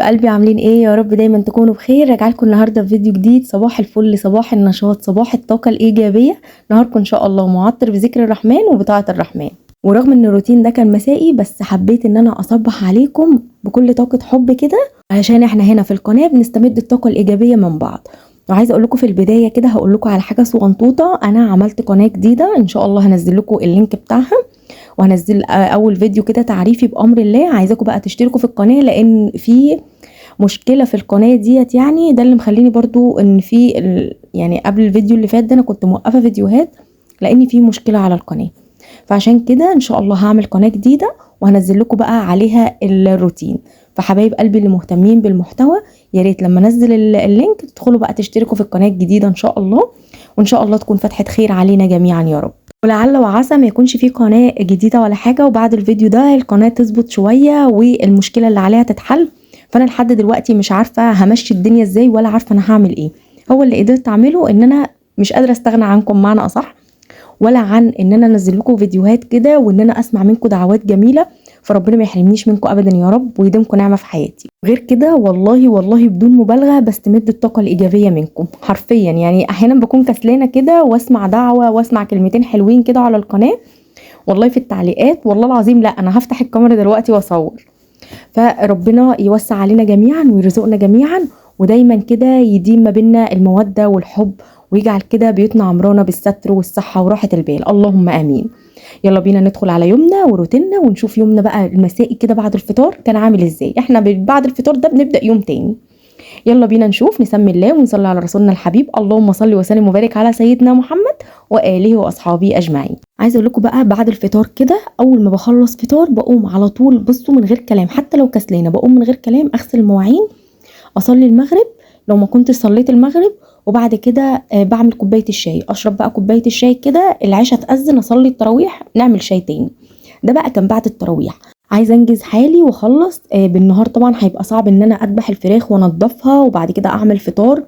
قلبي عاملين ايه؟ يا رب دايما تكونوا بخير. راجعلكم النهارده في فيديو جديد. صباح الفل، صباح النشاط، صباح الطاقة الايجابية. نهاركم ان شاء الله معطر بذكر الرحمن وبطاعه الرحمن. ورغم ان الروتين ده كان مسائي، بس حبيت ان انا اصبح عليكم بكل طاقة حب كده، عشان احنا هنا في القناة بنستمد الطاقة الايجابية من بعض. وعايزه اقول لكم في البداية كده، هقول لكم على حاجة صغنطوطه. انا عملت قناة جديدة ان شاء الله هنزل لكم ال link بتاعها، وهنزل اول فيديو كده تعريفي بامر الله. عايزاكم بقى تشتركوا في القناة، لان في مشكلة في القناة ديت، يعني ده اللي مخليني برضو ان في يعني قبل الفيديو اللي فات ده انا كنت موقفه فيديوهات لان في مشكلة على القناة. فعشان كده ان شاء الله هعمل قناة جديدة وهنزل لكم بقى عليها الروتين. فحبايب قلبي اللي مهتمين بالمحتوى، يا ريت لما انزل ال link تدخلوا بقى تشتركوا في القناة الجديدة ان شاء الله، وان شاء الله تكون فتحه خير علينا جميعا يا رب. ولعل وعسى ما يكونش في قناة جديدة ولا حاجة، وبعد الفيديو ده القناة تظبط شوية والمشكلة اللي عليها تتحل. فانا لحد دلوقتي مش عارفه همشي الدنيا ازاي، ولا عارفه انا هعمل ايه. هو اللي قدرت اعمله ان انا مش قادرة استغنى عنكم معنى اصح، ولا عن ان انا انزل لكم فيديوهات كده، وان انا اسمع منكم دعوات جميلة. فربنا ما يحرمنيش منكم ابدا يا رب، ويديمكم نعمه في حياتي. غير كده والله والله بدون مبالغه بستمد الطاقة الايجابية منكم حرفيا. يعني احيانا بكون كسلانه كده واسمع دعوه واسمع كلمتين حلوين كده على القناة، والله في التعليقات والله العظيم لا انا هفتح الكاميرا دلوقتي واصور. فربنا يوسع علينا جميعا ويرزقنا جميعا، ودايما كده يديم ما بينا المودة والحب، ويجعل كده بيوتنا عمرانه بالستر والصحة وراحة البال، اللهم امين. يلا بينا ندخل على يومنا وروتيننا، ونشوف يومنا بقى المسائي كده بعد الفطار كان عامل ازاي. احنا بعد الفطار ده بنبدا يوم تاني. يلا بينا نشوف، نسمي الله ونصلي على رسولنا الحبيب، اللهم صل وسلم وبارك على سيدنا محمد واله واصحابه اجمعين. عايزه اقول لكم بقى بعد الفطار كده، اول ما بخلص فطار بقوم على طول، بصوا من غير كلام، حتى لو كسلانه بقوم من غير كلام اغسل المواعين، اصلي المغرب لو ما كنت صليت المغرب، وبعد كده بعمل كوباية الشاي، اشرب بقى كوباية الشاي كده، العشاء تأذن، اصلي التراويح، نعمل شاي تاني. ده بقى كان بعد التراويح. عايزه انجز حالي واخلص. بالنهار طبعا هيبقى صعب ان انا اذبح الفراخ وانضفها وبعد كده اعمل فطار.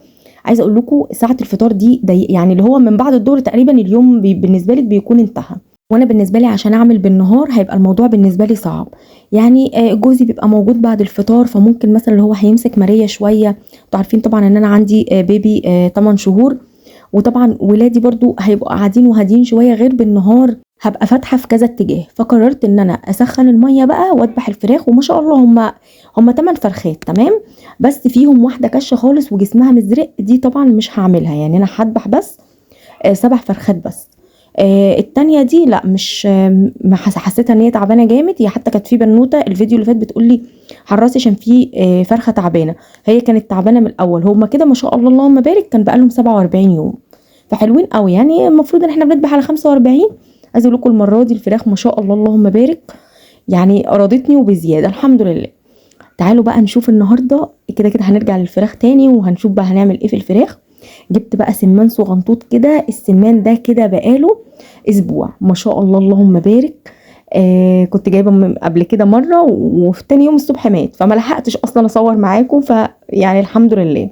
عايزه اقول لكم ساعة الفطار دي يعني اللي هو من بعد الظهر تقريبا اليوم بالنسبة لك بيكون انتهى. وانا بالنسبة لي عشان اعمل بالنهار هيبقى الموضوع بالنسبة لي صعب. يعني جوزي بيبقى موجود بعد الفطار، فممكن مثلا اللي هو هيمسك ماريا شوية. انتوا عارفين طبعا ان انا عندي بيبي 8 شهور، وطبعا ولادي برضو هيبقوا قاعدين وهادين شوية، غير بالنهار هبقى فاتحة في كذا اتجاه. فقررت ان انا اسخن المية بقى واذبح الفراخ، وما شاء الله هم 8 فرخات تمام، بس فيهم واحدة كشه خالص وجسمها مزرق، دي طبعا مش هعملها، يعني انا هذبح بس 7 فرخات بس. التانية دي لا، مش ما حسيتها ان هي تعبانة جامد. هي حتى كانت في بنوته الفيديو اللي فات بتقول لي حرصي عشان في فرخة تعبانة، هي كانت تعبانة من الاول. هما كده ما شاء الله اللهم بارك كان بقالهم 47 يوم، فحلوين قوي. يعني المفروض ان احنا بنذبح على 45. عايزه اقول لكم المرة دي الفراخ ما شاء الله اللهم بارك يعني راضتني وبزياده الحمد لله. تعالوا بقى نشوف النهارده، كده كده هنرجع للفراخ تاني وهنشوف بقى هنعمل ايه في الفراخ. جبت بقى سمان صغنطوط كده، السمان ده كده بقاله اسبوع ما شاء الله اللهم بارك. كنت جايبه قبل كده مرة وفي تاني يوم الصبح مات، فما لحقتش اصلا اصور معاكم، فيعني الحمد لله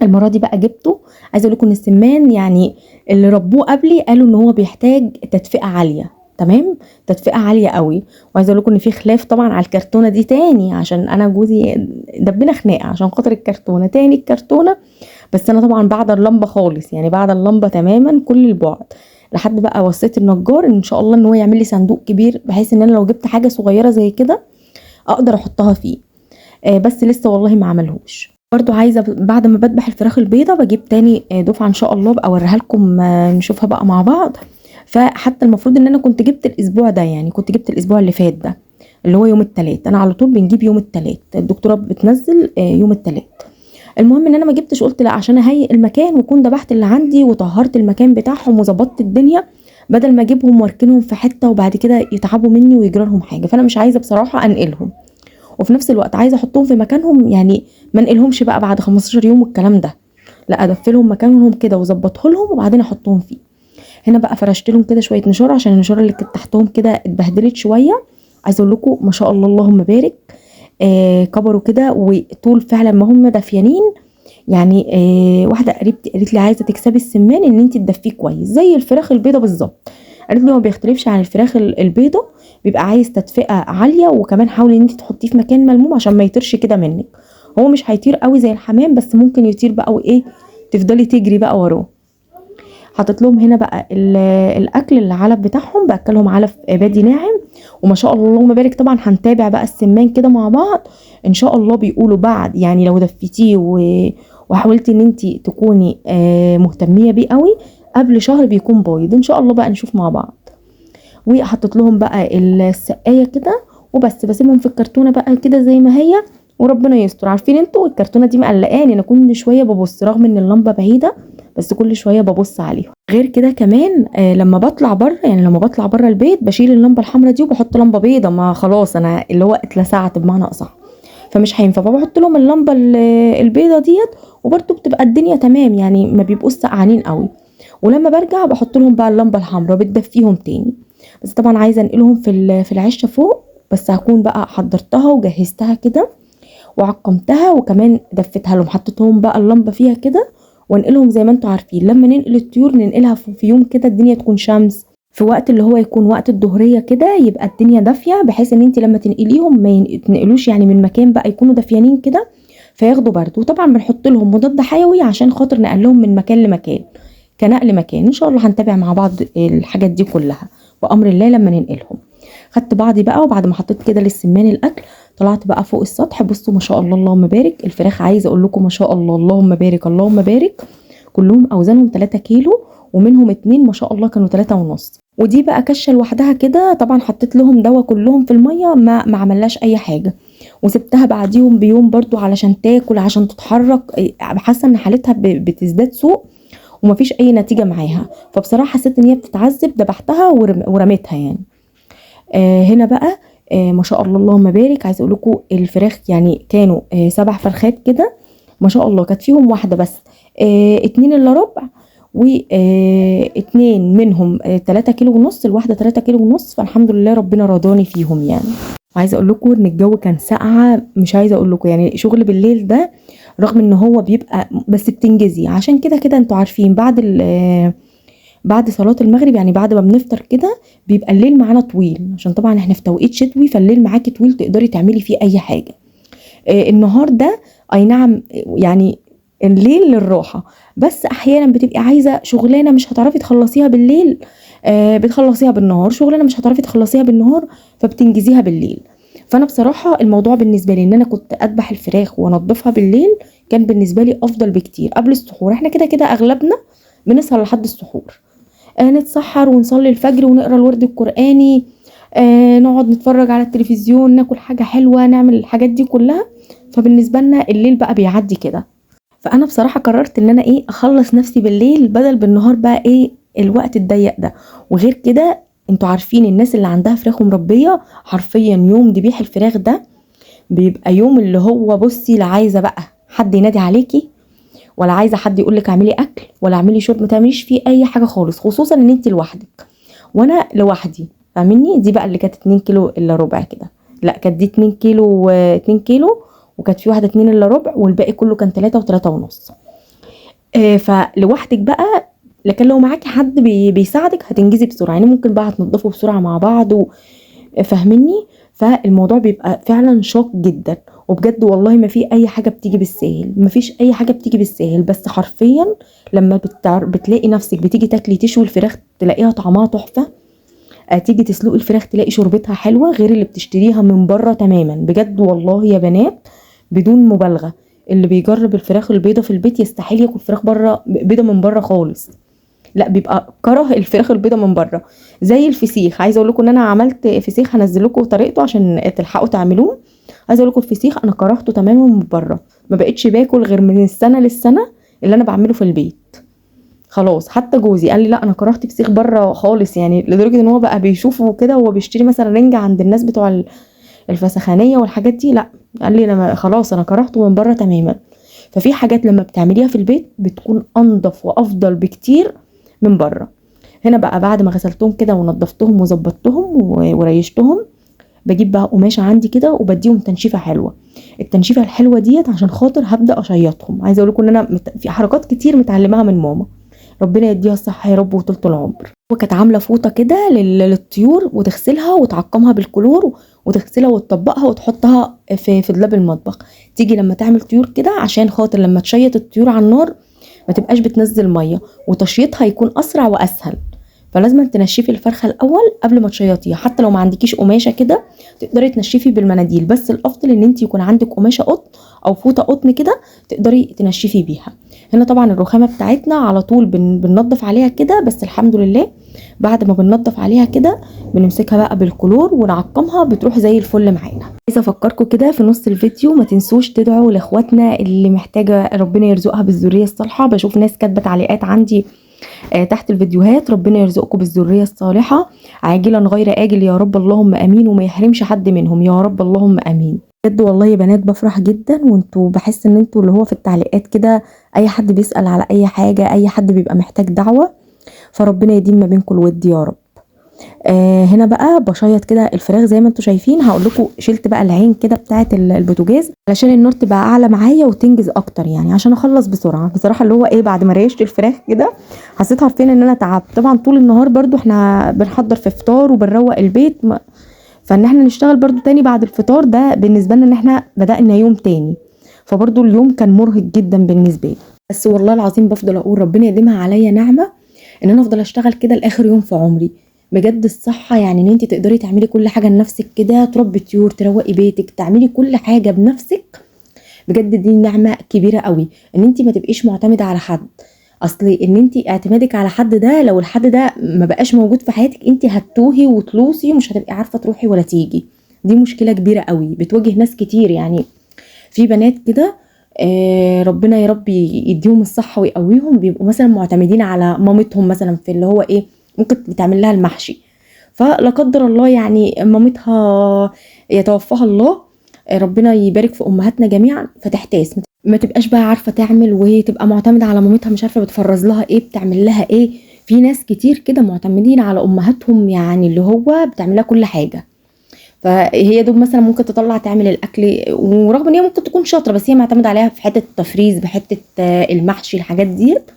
المرة دي بقى جبته. عايزه اقول لكم ان السمان يعني اللي ربوه قبلي قالوا ان هو بيحتاج تدفئه عالية، تمام، تدفئه عالية قوي. وعايزه اقول لكم ان في خلاف طبعا على الكرتونه دي تاني، عشان انا جوزي دبنا خناقه عشان خاطر الكرتونه تاني الكرتونه، بس انا طبعا بعد اللمبة خالص، يعني بعد اللمبة تماما كل البعد، لحد بقى وصيت النجار ان شاء الله ان هو يعمل لي صندوق كبير، بحيث ان انا لو جبت حاجة صغيرة زي كده اقدر احطها فيه. بس لسه والله ما عملهوش. برضو عايزه بعد ما بذبح الفراخ البيضة بجيب تاني دفعه ان شاء الله بقى اوريها لكم، نشوفها بقى مع بعض. فحتى المفروض ان انا كنت جبت الاسبوع ده، يعني كنت جبت الاسبوع اللي فات ده اللي هو يوم الثلاث، انا على طول بنجيب يوم الثلاث، الدكتورة بتنزل يوم الثلاث. المهم ان انا ما جبتش، قلت لا عشان اهيئ المكان واكون ذبحت اللي عندي وطهرت المكان بتاعهم وظبطت الدنيا، بدل ما اجيبهم واركنهم في حتة وبعد كده يتعبوا مني ويجرى لهم حاجة. فانا مش عايزه بصراحة انقلهم، وفي نفس الوقت عايزه احطهم في مكانهم، يعني ما انقلهمش بقى بعد 15 يوم والكلام ده، لا ادفلهم مكانهم كده واظبطه لهم وبعدين احطهم فيه. هنا بقى فرشت لهم كده شوية نشاره عشان النشاره اللي كانت تحتهم كده اتبهدلت شوية. عايزه اقول لكم ما شاء الله اللهم بارك، كبروا كده وطول فعلا ما هم دافيانين. يعني واحدة قريبتي قالت لي عايزه تكسبي السمان ان انت تدفيه كويس زي الفراخ البيضة بالظبط. قالت لي هو ما بيختلفش عن الفراخ البيضة، بيبقى عايز تدفئه عالية، وكمان حاولي ان انت تحطيه في مكان ملموم عشان ما يطيرش كده منك. هو مش هيطير قوي زي الحمام، بس ممكن يطير بقى وايه تفضلي تجري بقى وراه. حطيت لهم هنا بقى الاكل العلف بتاعهم، باكلهم علف بادي ناعم، وما شاء الله اللهم بارك. طبعا هنتابع بقى السمان كده مع بعض ان شاء الله. بيقولوا بعد يعني لو دفيتيه وحاولتي ان انت تكوني مهتميه بيه قوي قبل شهر بيكون بايض ان شاء الله، بقى نشوف مع بعض. وحطيت لهم بقى السقاية كده وبس، بسيبهم في الكرتونه بقى كده زي ما هي وربنا يستر. عارفين انتوا الكرتونه دي مقلقاني، انا كل شوية ببص رغم ان اللمبة بعيدة، بس كل شوية ببص عليهم. غير كده كمان لما بطلع بره، يعني لما بطلع بره البيت بشيل اللمبة الحمراء دي وبحط لمبة بيضة، ما خلاص انا اللي هو اتلسعت بمعنى اصح، فمش هينفع، فبحط لهم اللمبة البيضة ديت، وبرده بتبقى الدنيا تمام يعني، ما بيبقوش سقعانين قوي. ولما برجع بحط لهم بقى اللمبة الحمراء بتدفيهم تاني. بس طبعا عايزه انقلهم في العشه فوق، بس هكون بقى حضرتها وجهزتها كده وعقمتها، وكمان دفتها لهم، حطيتهم بقى اللمبة فيها كده، وانقلهم زي ما انتوا عارفين لما ننقل الطيور ننقلها في يوم كده الدنيا تكون شمس، في وقت اللي هو يكون وقت الظهريه كده، يبقى الدنيا دافيه، بحيث ان انت لما تنقليهم ما تنقلوش يعني من مكان بقى يكونوا دافيانين كده فياخدوا برد. وطبعا بنحط لهم مضاد حيوي عشان خاطر نقلهم من مكان لمكان كنقل مكان. ان شاء الله هنتابع مع بعض الحاجات دي كلها بامر الله لما ننقلهم. خدت بعضي بقى، وبعد ما حطيت كده للسمان الاكل طلعت بقى فوق السطح. بصوا ما شاء الله اللهم بارك، الفراخ عايزه اقول لكم ما شاء الله اللهم بارك اللهم بارك، كلهم اوزانهم 3 كيلو، ومنهم 2 ما شاء الله كانوا 3.5. ودي بقى كشه لوحدها كده، طبعا حطيت لهم دواء كلهم في المية، ما عملهاش اي حاجة، وسبتها بعديهم بيوم برضو علشان تاكل عشان تتحرك. حاسه ان حالتها بتزداد سوء ومفيش اي نتيجة معاها، فبصراحة حسيت ان هي بتتعذب، ذبحتها ورميتها يعني. هنا بقى ما شاء الله اللهم بارك، عايزه اقول لكم الفراخ يعني كانوا 7 فرخات كده ما شاء الله، كانت فيهم واحدة بس 2 الا ربع، و2 منهم 3 كيلو ونص، الواحدة 3 كيلو ونص، فالحمد لله ربنا رضاني فيهم يعني. وعايزه اقول لكم ان الجو كان ساقعه، مش عايزه اقول لكم يعني شغل بالليل ده رغم ان هو بيبقى بس بتنجزي، عشان كده كده انتوا عارفين بعد صلاة المغرب يعني بعد ما بنفطر كده بيبقى الليل معانا طويل، عشان طبعا احنا في توقيت شتوي، فالليل معاكي طويل تقدري تعملي فيه اي حاجة. النهار ده اي نعم يعني الليل للراحة، بس احيانا بتبقي عايزة شغلانة مش هتعرفي تخلصيها بالليل، بتخلصيها بالنهار، شغلانة مش هتعرفي تخلصيها بالنهار فبتنجزيها بالليل. فانا بصراحة الموضوع بالنسبة لي ان انا كنت اذبح الفراخ وانضفها بالليل كان بالنسبة لي افضل بكتير قبل السحور. احنا كده كده اغلبنا بنسهر لحد السحور، نتسحر ونصلي الفجر ونقرا الورد القرآني، نقعد نتفرج على التلفزيون، ناكل حاجة حلوة، نعمل الحاجات دي كلها. فبالنسبة لنا الليل بقى بيعدي كده. فانا بصراحة قررت ان انا اخلص نفسي بالليل بدل بالنهار بقى الوقت الضيق ده. وغير كده انتوا عارفين الناس اللي عندها فراخ ومربية حرفيا يوم ذبيح الفراخ ده بيبقى يوم اللي هو بصي لا عايزة بقى حد ينادي عليكي، ولا عايزه حد يقول لك اعملي اكل ولا اعملي شرب، ما تعمليش فيه اي حاجة خالص، خصوصا ان انت لوحدك وانا لوحدي، فاهميني؟ دي بقى اللي كانت 2 كيلو الا ربع كده، لا كانت دي 2 كيلو، 2 كيلو، وكانت في واحدة 2 الا ربع، والباقي كله كان 3 و3 ونص. فلوحدك بقى، لكن لو معاكي حد بيساعدك هتنجزي بسرعة، يعني ممكن بقى هتنضفوا بسرعة مع بعض فاهميني؟ فالموضوع بيبقى فعلا شاق جدا، وبجد والله ما في اي حاجة بتيجي بالساهل، ما فيش اي حاجة بتيجي بالساهل. بس حرفيا لما بتلاقي نفسك بتيجي تاكلي تشوي الفراخ تلاقيها طعمها تحفة، تيجي تسلقي الفراخ تلاقي شوربتها حلوة غير اللي بتشتريها من بره تماما. بجد والله يا بنات بدون مبالغه، اللي بيجرب الفراخ البيضة في البيت يستحيل ياكل فراخ بره بيضة من بره خالص، لا بيبقى كره الفراخ البيضة من بره. زي الفسيخ، عايزه اقول لكم ان انا عملت فسيخ هنزل لكم طريقته عشان تلحقوا تعملوه. عايزه اقول لكم الفسيخ انا كرهته تماما من بره، ما بقتش باكل غير من السنة للسنة اللي انا بعمله في البيت خلاص. حتى جوزي قال لي لا انا كرهت فسيخ بره خالص، يعني لدرجة ان هو بقى بيشوفه كده وهو بيشتري مثلا رنجه عند الناس بتوع الفسخانيه والحاجات دي، لا قال لي انا خلاص انا كرهته من بره تماما. ففي حاجات لما بتعمليها في البيت بتكون انضف وافضل بكتير من بره. هنا بقى بعد ما غسلتهم كده ونضفتهم وظبطتهم وريشتهم، بجيب بقى قماشة عندي كده وبديهم تنشيفه حلوة. التنشيفه الحلوة ديت عشان خاطر هبدا اشيطهم. عايزه اقول لكم ان انا في حركات كتير متعلماها من ماما، ربنا يديها الصحة يا رب وطولة العمر. وكانت عامله فوطه كده للطيور، وتغسلها وتعقمها بالكلور، وتغسلها وتطبقها وتحطها في دولاب المطبخ. تيجي لما تعمل طيور كده عشان خاطر لما تشيط الطيور على النار ما تبقاش بتنزل مية، وتشييطها يكون اسرع واسهل. فلازم تنشفي الفرخه الاول قبل ما تشيطيها، حتى لو ما عندكيش قماشة كده تقدري تنشفي بالمناديل، بس الافضل ان انت يكون عندك قماشة قطن او فوطه قطن كده تقدري تنشفي بيها. هنا طبعا الرخامه بتاعتنا على طول بننضف عليها كده، بس الحمد لله بعد ما بننضف عليها كده بنمسكها بقى بالكلور ونعقمها، بتروح زي الفل معانا. عايزه افكركم كده في نص الفيديو، ما تنسوش تدعوا لاخواتنا اللي محتاجه ربنا يرزقها بالذريه الصالحة. بشوف ناس كاتبه تعليقات عندي تحت الفيديوهات، ربنا يرزقكم بالذريه الصالحة عاجلا غير اجل يا رب، اللهم امين، وما يحرمش حد منهم يا رب، اللهم امين. بجد والله يا بنات بفرح جدا وانتوا، بحس ان انتوا اللي هو في التعليقات كده اي حد بيسأل على اي حاجة، اي حد بيبقى محتاج دعوه، فربنا يديم ما بينكم الود يا رب. هنا بقى بشيط كده الفراخ زي ما انتوا شايفين. هقول لكم شلت بقى العين كده بتاعه البوتاجاز علشان النار تبقى اعلى معايا وتنجز اكتر، يعني عشان اخلص بسرعة. بصراحة اللي هو ايه، بعد ما ريشت الفراخ كده حسيت عارفين ان انا تعبت. طبعا طول النهار برضو احنا بنحضر في فطار وبنروق البيت، فان احنا نشتغل برضو تاني بعد الفطار ده بالنسبة لنا ان احنا بدأنا يوم تاني، فبرضو اليوم كان مرهق جدا بالنسبة لي. بس والله العظيم بفضل اقول ربنا يديمها عليا نعمه ان انا افضل اشتغل كده لاخر يوم في عمري. بجد الصحة يعني ان انت تقدري تعملي كل حاجة لنفسك كده، تربي طيور، تروقي بيتك، تعملي كل حاجة بنفسك، بجد دي نعمه كبيرة قوي ان انت ما تبقيش معتمدة على حد. اصل ان انت اعتمادك على حد ده، لو الحد ده ما بقاش موجود في حياتك انت هتتوهي وتلوصي ومش هتبقي عارفه تروحي ولا تيجي. دي مشكلة كبيرة قوي بتواجه ناس كتير. يعني في بنات كده ربنا يا رب يديهم الصحة ويقويهم، بيبقوا مثلا معتمدين على مامتهم مثلا في اللي هو ايه، ممكن بتعمل لها المحشي، فلا قدر الله يعني مامتها يتوفاها الله، ربنا يبارك في امهاتنا جميعا، فتحتاس ما تبقاش بقى عارفه تعمل، وهي تبقى معتمدة على مامتها، مش عارفه بتفرز لها ايه، بتعمل لها ايه. في ناس كتير كده معتمدين على امهاتهم، يعني اللي هو بتعمل لها كل حاجة، فهي دوب مثلا ممكن تطلع تعمل الاكل، ورغم ان هي ممكن تكون شاطرة بس هي معتمدة عليها في حتة التفريز، بحته المحشي، الحاجات ديت.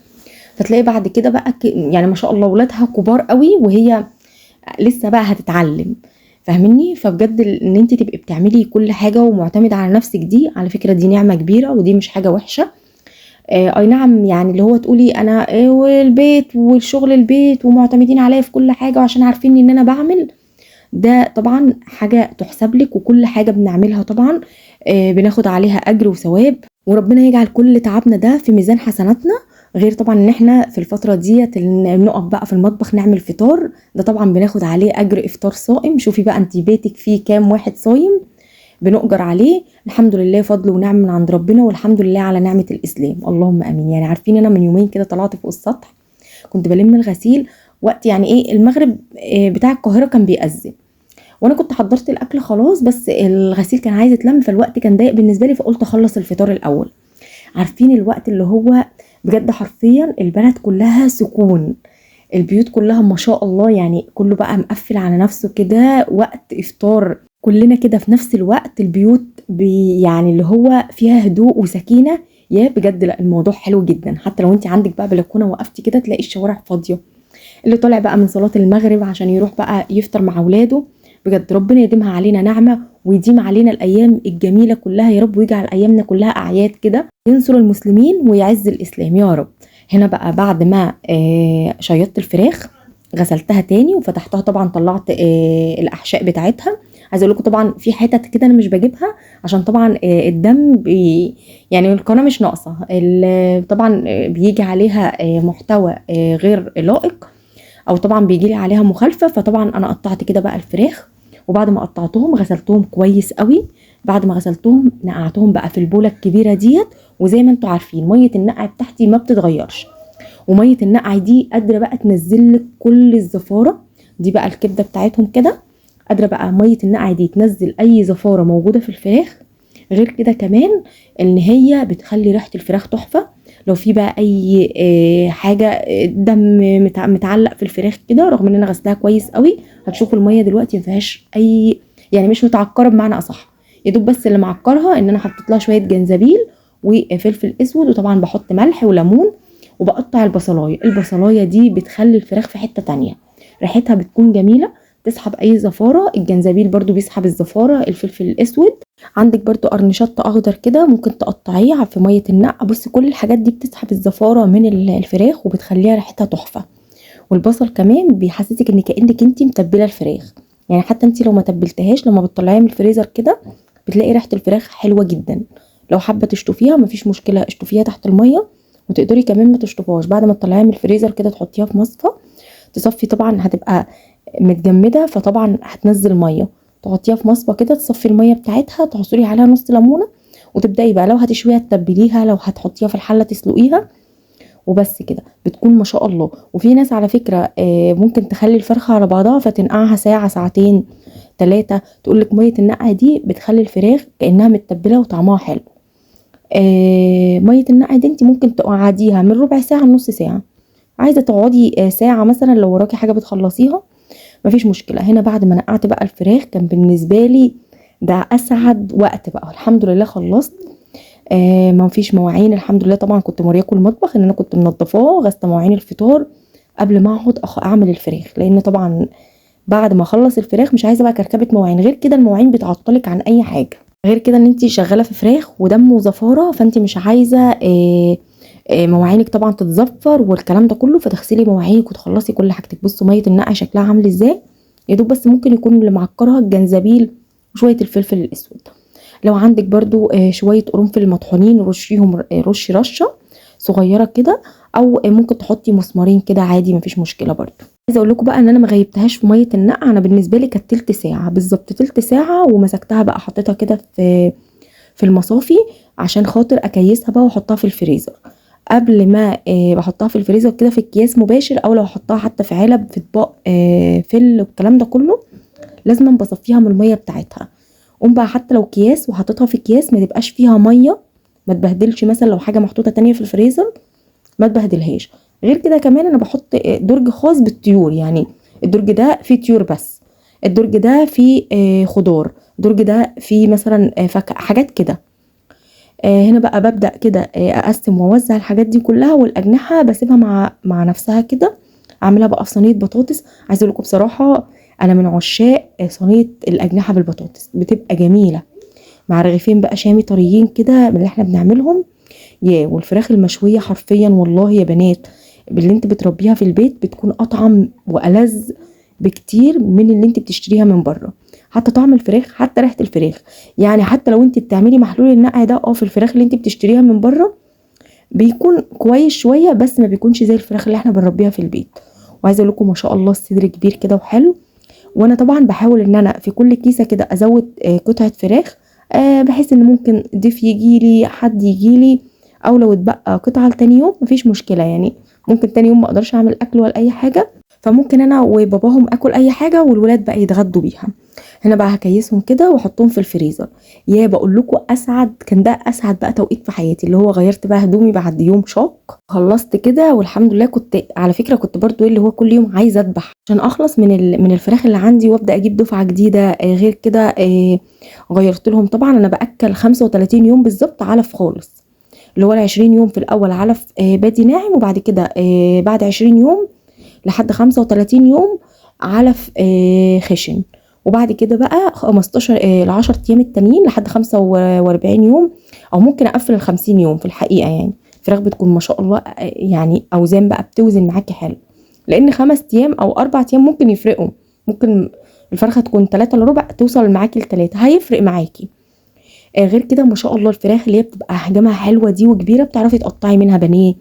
فتلاقي بعد كده بقى يعني ما شاء الله ولادها كبار قوي وهي لسه بقى هتتعلم، فاهميني؟ فبجد ان انت تبقي بتعملي كل حاجة ومعتمده على نفسك دي على فكرة دي نعمه كبيرة، ودي مش حاجة وحشة. اي نعم، يعني اللي هو تقولي انا والبيت والشغل البيت ومعتمدين عليا في كل حاجة وعشان عارفين ان انا بعمل ده، طبعا حاجة تحسب لك، وكل حاجة بنعملها طبعا بناخد عليها اجر وثواب، وربنا يجعل كل تعبنا ده في ميزان حسناتنا. غير طبعا ان احنا في الفترة ديت نقف بقى في المطبخ نعمل فطار، ده طبعا بناخد عليه اجر افطار صائم. شوفي بقى انت بيتك فيه كام واحد صايم بنؤجر عليه. الحمد لله فضل ونعم من عند ربنا، والحمد لله على نعمه الاسلام، اللهم امين. يعني عارفين انا من يومين كده طلعت فوق السطح كنت بلم الغسيل، وقت يعني ايه المغرب بتاع القاهرة كان بيأذن، وانا كنت حضرت الاكل خلاص، بس الغسيل كان عايز يتلم، فالوقت كان ضيق بالنسبة لي، فقلت اخلص الفطار الاول. عارفين الوقت اللي هو بجد حرفيا البلد كلها سكون، البيوت كلها ما شاء الله يعني كله بقى مقفل على نفسه كده، وقت افطار كلنا كده في نفس الوقت، البيوت يعني اللي هو فيها هدوء وسكينة. يا بجد لا الموضوع حلو جدا. حتى لو انت عندك بقى بلكونة وقفتي كده تلاقي الشوارع فاضية، اللي طالع بقى من صلاة المغرب عشان يروح بقى يفطر مع اولاده. بجد ربنا يديمها علينا نعمه ويديم علينا الايام الجميلة كلها يا رب، ويجعل ايامنا كلها اعياد كده، ينصر المسلمين ويعز الاسلام يا رب. هنا بقى بعد ما شيطت الفراخ غسلتها تاني وفتحتها، طبعا طلعت الاحشاء بتاعتها. عايزه اقول لكم طبعا في حتت كده انا مش بجيبها عشان طبعا الدم يعني القناة مش ناقصه، طبعا بيجي عليها محتوى غير لائق، او طبعا بيجي لي عليها مخالفة. فطبعا انا قطعت كده بقى الفراخ، وبعد ما قطعتهم غسلتهم كويس قوي. بعد ما غسلتهم نقعتهم بقى في البوله الكبيرة ديت، وزي ما انتم عارفين مية النقع بتاعتي ما بتتغيرش، ومية النقع دي قادرة بقى تنزل لك كل الزفاره دي بقى، الكبده بتاعتهم كده قادرة بقى مية النقع دي تنزل اي زفاره موجودة في الفراخ. غير كده كمان ان هي بتخلي ريحه الفراخ تحفة. لو في بقى اي حاجة دم متعلق في الفراخ كده، رغم ان انا غسلها كويس قوي، هتشوفوا المية دلوقتي ما فيهاش اي، يعني مش متعكره بمعنى اصح، يا دوب بس اللي معكرها ان انا حطيت لها شوية جنزبيل وفلفل اسود، وطبعا بحط ملح وليمون، وبقطع البصلايه. البصلايه دي بتخلي الفراخ في حتة تانية. ريحتها بتكون جميلة، تسحب اي زفاره. الجنزبيل برضو بيسحب الزفاره، الفلفل الاسود. عندك برضو قرن شطه اخضر كده ممكن تقطعيه في مية النقع. بصي كل الحاجات دي بتسحب الزفاره من الفراخ وبتخليها ريحتها تحفة. والبصل كمان بيحسسك ان كانك انت متبله الفراخ، يعني حتى انت لو ما تبلتهاش لما بتطلعيها من الفريزر كده بتلاقي ريحه الفراخ حلوة جدا. لو حابة تشطفيها مفيش مشكلة، اشطفيها تحت المية، وتقدري كمان ما تشطفيهاش بعد ما تطلعيها من الفريزر كده تحطيها في مصفى تصفي، طبعا هتبقى متجمده فطبعا هتنزل مية، تحطيها في مصفى كده تصفي المية بتاعتها، تعصري عليها نص ليمونه، وتبداي بقى لو هتشويها تتبليها، لو هتحطيها في الحلة تسلقيها، وبس كده بتكون ما شاء الله. وفي ناس على فكرة ممكن تخلي الفرخه على بعضها فتنقعها ساعة ساعتين 3، تقولك مية النقع دي بتخلي الفراخ كانها متبله وطعمها حلو. مية النقع دي انت ممكن تقعديها من ربع ساعة لنص ساعة، عايزه تقعدي ساعة مثلا لو وراكي حاجة بتخلصيها مفيش مشكلة. هنا بعد ما نقعت بقى الفراخ كان بالنسبة لي ده اسعد وقت بقى، الحمد لله خلصت. ما فيش مواعين الحمد لله. طبعا كنت مورياكم المطبخ ان انا كنت منضفاه، غسلت مواعين الفطار قبل ما اقعد اعمل الفراخ، لان طبعا بعد ما اخلص الفراخ مش عايزه بقى كركبه مواعين. غير كده المواعين بتعطلك عن اي حاجة، غير كده ان انت شغالة في فراخ ودم وزفاره، فانت مش عايزه مواعينك طبعا تتزفر والكلام ده كله، فتغسلي مواعينك وتخلصي كل حاجتك. بصوا مية النقع شكلها عامل ازاي، يا دوب بس ممكن يكون اللي معكرها الجنزبيل وشوية الفلفل الاسود. لو عندك برضو شوية قرنفل مطحونين رشيهم، رشي رشه صغيرة كده، او ممكن تحطي مسمارين كده عادي مفيش مشكلة. برضو عايزه اقول لكم بقى ان انا ما غيبتهاش في مية النقع، انا بالنسبة لي كانت تلت ساعة بالظبط، تلت ساعة ومسكتها بقى حطيتها كده في المصافي عشان خاطر اكيسها بقى واحطها في الفريزر. قبل ما بحطها في الفريزر كده في اكياس مباشر، او لو احطها حتى في علب في اطباق فل والكلام ده كله، لازم بصفيها من المية بتاعتها. قوم بقى حتى لو اكياس وحطيتها في اكياس ما تبقاش فيها مية، ما تبهدلش مثلا لو حاجة محطوطة تانية في الفريزر ما تبهدلهاش. غير كده كمان انا بحط درج خاص بالطيور، يعني الدرج ده فيه طيور بس، الدرج ده فيه خضار، الدرج ده فيه مثلا فاكهة، حاجات كده. هنا بقى ببدأ كده اقسم واوزع الحاجات دي كلها، والاجنحه بسيبها مع نفسها كده، اعملها بقى في صينية بطاطس. عايزه اقول لكم بصراحة انا من عشاق صينية الاجنحة بالبطاطس، بتبقى جميلة مع رغيفين بقى شامي طريين كده من اللي احنا بنعملهم. يا والفراخ المشويه حرفيا والله يا بنات باللي انت بتربيها في البيت بتكون اطعم والذ بكتير من اللي انت بتشتريها من بره. حتى طعم الفراخ، حتى ريحه الفراخ، يعني حتى لو انت بتعملي محلول النقع ده في الفراخ اللي انت بتشتريها من بره بيكون كويس شوية، بس ما بيكونش زي الفراخ اللي احنا بنربيها في البيت. وعايزه اقول لكم ما شاء الله الصدر كبير كده وحلو. وانا طبعا بحاول ان انا في كل كيسه كده ازود قطعه فراخ، بحيث ان ممكن ضيف يجيلي، حد يجيلي، او لو اتبقى قطعه لتاني يوم مفيش مشكلة، يعني ممكن تاني يوم ما اقدرش اعمل اكل ولا اي حاجة، فممكن انا وباباهم اكل اي حاجة والولاد بقى يتغدوا بيها. هنا بقى هكيسهم كده واحطهم في الفريزر. يا بقول لكم اسعد، كان ده اسعد بقى توقيت في حياتي، اللي هو غيرت بقى هدومي بعد يوم شاق، خلصت كده والحمد لله. كنت على فكرة كنت برضو اللي هو كل يوم عايزه اذبح عشان اخلص من الفراخ اللي عندي وابدا اجيب دفعه جديدة. غير كده غيرت لهم طبعا، انا باكل 35 يوم بالظبط علف خالص، اللي هو ال 20 يوم في الاول علف بادي ناعم، وبعد كده بعد 20 يوم لحد 35 يوم علف خشن، وبعد كده بقى 15 ال 10 ايام التانيين لحد 45 يوم، او ممكن اقفل ال 50 يوم في الحقيقة. يعني الفراخ بتكون ما شاء الله يعني اوزان بقى، بتوزن معاكي حلو، لان 5 ايام او 4 ايام ممكن يفرقوا، ممكن الفرخه تكون 3 الا ربع توصل معاكي ل3، هيفرق معاكي. غير كده ما شاء الله الفراخ اللي هي بتبقى احجامها حلوة دي وكبيره، بتعرفي تقطعي منها بانيه،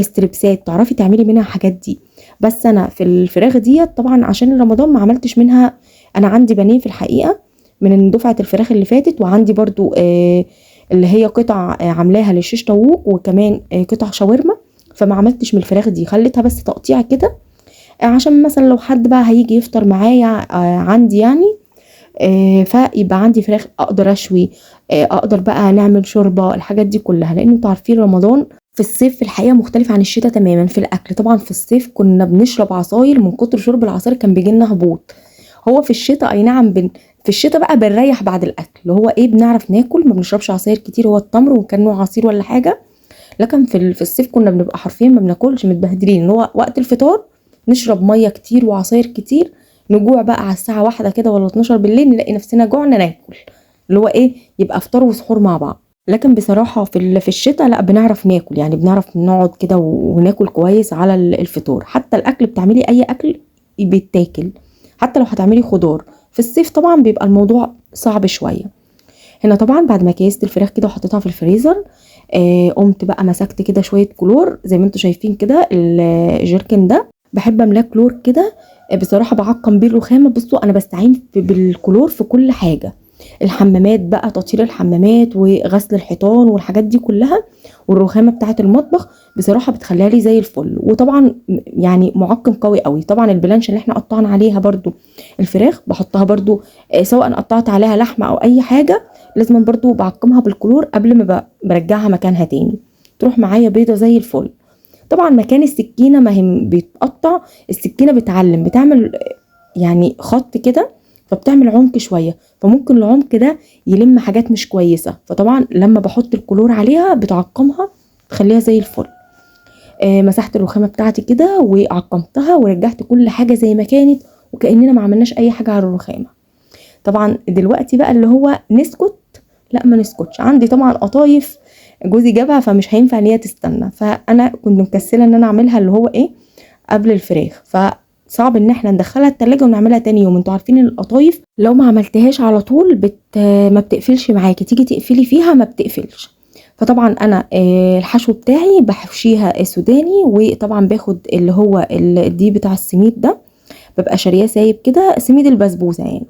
ستريبسات، تعرفي تعملي منها حاجات دي. بس انا في الفراخ دي طبعا عشان رمضان ما عملتش منها، انا عندي بانيه في الحقيقة من دفعه الفراخ اللي فاتت، وعندي برضو اللي هي قطع عاملاها للشيش طاووق، وكمان قطع شاورما، فما عملتش من الفراخ دي، خليتها بس تقطيع كده عشان مثلا لو حد بقى هيجي يفطر معايا عندي يعني، فيبقى عندي فراخ اقدر اشوي، اقدر بقى نعمل شوربة، الحاجات دي كلها. لان انتوا عارفين رمضان في الصيف في الحقيقة مختلف عن الشتاء تماما في الاكل. طبعا في الصيف كنا بنشرب عصاير، من كتر شرب العصاير كان بيجي لنا هبوط. هو في الشتاء اي نعم في الشتاء بقى بنريح بعد الاكل، اللي هو ايه، بنعرف ناكل، ما بنشربش عصاير كتير، هو التمر وكان نوع عصير ولا حاجة. لكن في الصيف كنا بنبقى حرفيا ما بناكلش، متبهدلين، اللي هو وقت الفطار نشرب مية كتير وعصاير كتير، نجوع بقى على الساعة 1 كده ولا 12 بالليل، نلاقي نفسنا جوعنا ناكل، اللي هو ايه، يبقى فطار وسحور مع بعض. لكن بصراحة في الشتاء لا بنعرف ناكل، يعني بنعرف نقعد كده وناكل كويس على الفطور. حتى الاكل بتعملي اي اكل بيتاكل، حتى لو هتعملي خضار. في الصيف طبعا بيبقى الموضوع صعب شوية. هنا طبعا بعد ما كيست الفراخ كده وحطيتها في الفريزر، قمت بقى مسكت كده شوية كلور زي ما انتم شايفين كده. الجيركن ده بحب املاه كلور كده، بصراحة بعقم بيه الرخامه. بصوا انا بستعين بالكلور في كل حاجة، الحمامات بقى، تطهير الحمامات وغسل الحيطان والحاجات دي كلها، والرخامه بتاعه المطبخ بصراحة بتخليها لي زي الفل. وطبعا يعني معقم قوي قوي. طبعا البلانش اللي احنا قطعنا عليها برده الفراخ بحطها برده، سواء قطعت عليها لحمه او اي حاجة لازم برده بعقمها بالكلور قبل ما برجعها مكانها تاني، تروح معايا بيضة زي الفل. طبعا مكان السكينة ما هي بيتقطع، السكينة بتعلم، بتعمل يعني خط كده، فبتعمل عمق شوية، فممكن العمق ده يلم حاجات مش كويسة. فطبعا لما بحط الكلور عليها بتعقمها، تخليها زي الفل. مسحت الرخامه بتاعتي كده وعقمتها ورجعت كل حاجة زي ما كانت، وكاننا ما عملناش اي حاجة على الرخامه. طبعا دلوقتي بقى اللي هو نسكت، لا ما نسكتش. عندي طبعا قطايف جوزي جابها، فمش هينفع ان هي تستنى، فانا كنت مكسله ان انا اعملها اللي هو ايه قبل الفراخ، فصعب ان احنا ندخلها التلاجة ونعملها تاني يوم. انتوا عارفين ان القطايف لو ما عملتهاش على طول ما بتقفلش معاكي، تيجي تقفلي فيها ما بتقفلش. فطبعا انا الحشو بتاعي بحشيها سوداني، وطبعا باخد اللي هو الدقيق بتاع السميد ده، ببقى شارياه سايب كده، سميد البسبوسه يعني،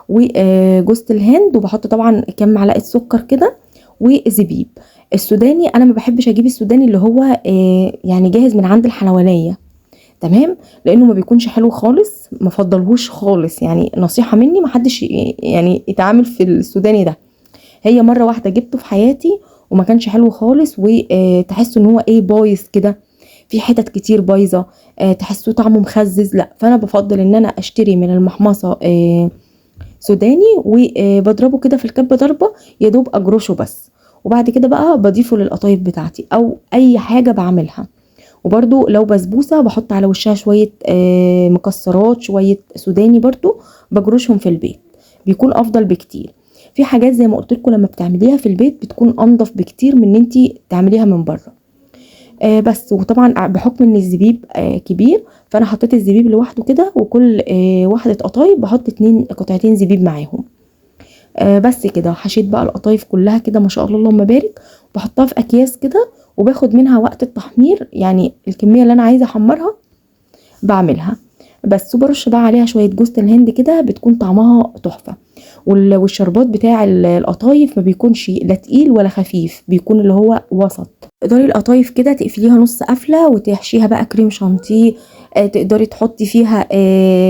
وجوزة الهند، وبحط طبعا كام معلقه سكر كده وزبيب. السوداني انا ما بحبش اجيب السوداني اللي هو يعني جاهز من عند الحلوانيه، تمام، لانه ما بيكونش حلو خالص، ما فضلهوش خالص. يعني نصيحة مني، ما حدش يعني يتعامل في السوداني ده. هي مرة واحدة جبته في حياتي وما كانش حلو خالص، وتحسوا ان هو ايه بايظ كده، في حتت كتير بايظة، تحسوه طعمه مخزز. لا، فانا بفضل ان انا اشتري من المحمصه سوداني، وبضربه كده في الكبه ضربه يا دوب اجرشه بس، وبعد كده بقى بضيفه للقطايف بتاعتي او اي حاجة بعملها. وبرده لو بسبوسه بحط على وشها شوية مكسرات، شوية سوداني برده بجرشهم في البيت، بيكون افضل بكتير. في حاجات زي ما قلت لكم لما بتعمليها في البيت بتكون انضف بكتير من ان انت تعمليها من بره. بس وطبعا بحكم ان الزبيب كبير، فانا حطيت الزبيب لوحده كده، وكل واحدة قطايف بحط 2 قطعتين زبيب معاهم. بس كده حشيت بقى القطايف كلها كده ما شاء الله اللهم بارك، بحطها في اكياس كده، وباخد منها وقت التحمير، يعني الكمية اللي انا عايزه احمرها بعملها بس. وبرش بقى عليها شوية جوز الهند كده، بتكون طعمها تحفة. والشربات بتاع القطايف ما بيكونش لا تقيل ولا خفيف، بيكون اللي هو وسط. تقدري القطايف كده تقفليها نص قفله وتحشيها بقى كريم شانتيه، تقدري تحطي فيها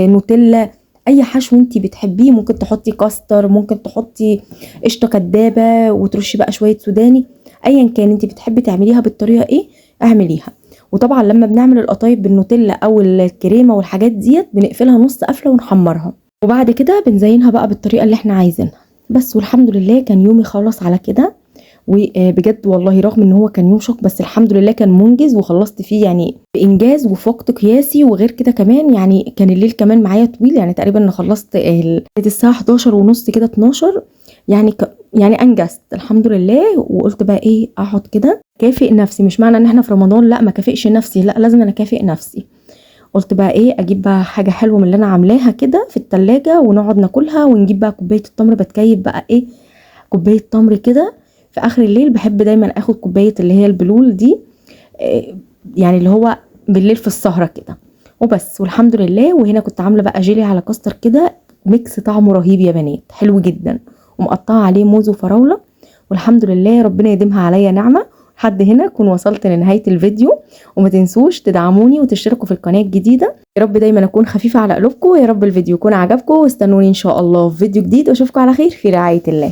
نوتيلا، اي حشو انتي بتحبيه. ممكن تحطي كاستر، ممكن تحطي قشطه كدابه وترشي بقى شوية سوداني، ايا كان انتي بتحبي تعمليها بالطريقة ايه اعمليها. وطبعا لما بنعمل القطايف بالنوتيلا او الكريمة والحاجات ديت بنقفلها نص قفله ونحمرها، وبعد كده بنزينها بقى بالطريقة اللي احنا عايزينها بس. والحمد لله كان يومي خلص على كده، وبجد والله رغم ان هو كان يوم شاق بس الحمد لله كان منجز، وخلصت فيه يعني بانجاز وفي وقت قياسي. وغير كده كمان يعني كان الليل كمان معايا طويل، يعني تقريبا انا خلصت الساعة 11:30 كده 12، يعني انجزت الحمد لله. وقلت بقى ايه، اقعد كده كافئ نفسي، مش معنى ان احنا في رمضان لا ما كافئش نفسي، لا لازم انا اكافئ نفسي. قلت بقى ايه، اجيب بقى حاجة حلوة من اللي انا عاملاها كده في التلاجة ونقعد ناكلها، ونجيب بقى كوباية التمر، بتكيف بقى ايه كوباية تمر كده في اخر الليل. بحب دايما اخد كوباية اللي هي البلول دي، يعني اللي هو بالليل في السهرة كده وبس. والحمد لله. وهنا كنت عامله بقى جيلي على كاستر كده، mix طعمه رهيب يا بنات، حلو جدا، ومقطعه عليه موز وفراوله. والحمد لله ربنا يديمها عليا نعمه. لحد هنا كون وصلت لنهاية الفيديو، وما تنسوش تدعموني وتشتركوا في القناة الجديدة. يا رب دايما اكون خفيفة على قلوبكم، يا رب الفيديو يكون عجبكم، واستنوني ان شاء الله في فيديو جديد، واشوفكم على خير في رعاية الله.